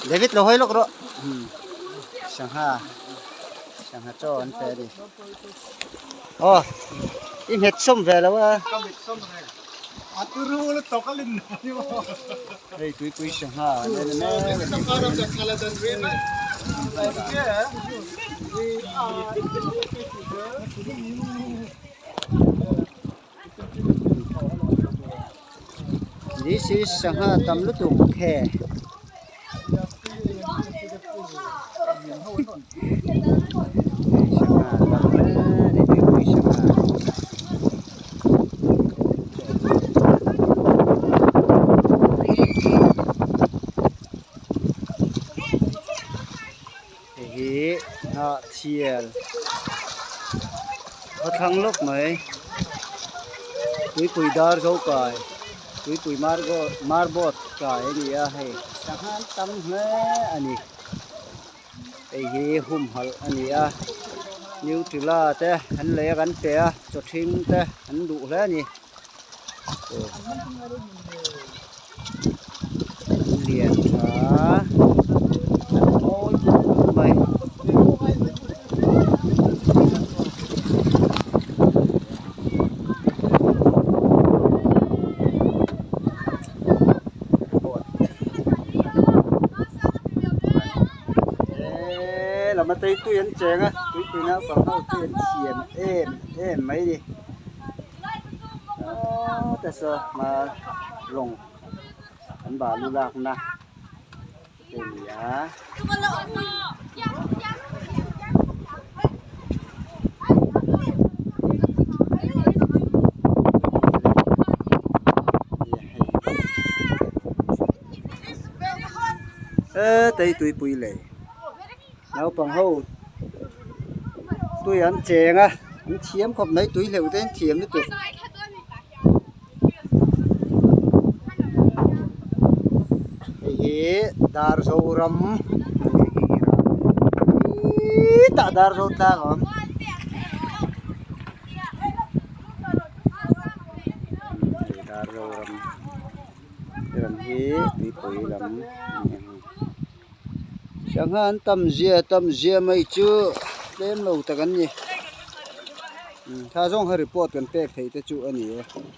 David lo hawi lawk rawh umm sangha sangha chaw an pe a ni aw i nghet sawm ve lo a hei tuipui sangha an en mek a ni. This is sangha tam lutuk he sangha tam hle a ni tuipui sangha. Hei hi hnah thial a thlang lawk mai tuipui dar zo kai tuipui marbot kai a ni a hei sangha an tam hle a ni hei hi humhalh a ni a nutella te an lei a kan pe a chaw thing te an duh hle a ni. Lian tha an mawi khawp mai. He lam atei tui an cheng a tuipui naupang ho tui an thiam em em mai a ni. Aw te saw hma lawng an balu lakna te a ni a. He tuipui lei naupang ho tui an cheng a an thiam khawp mai tui hleuh te an thiam lutuk. Hei hi Darzoram tah Darzo tlang a awm. Darzoram ram hi tuipui lam a ni ang. Sangha an tam zia tam zia mai chu tlem lo tak an ni tha zawng kha report kan pek theih te chu a ni e.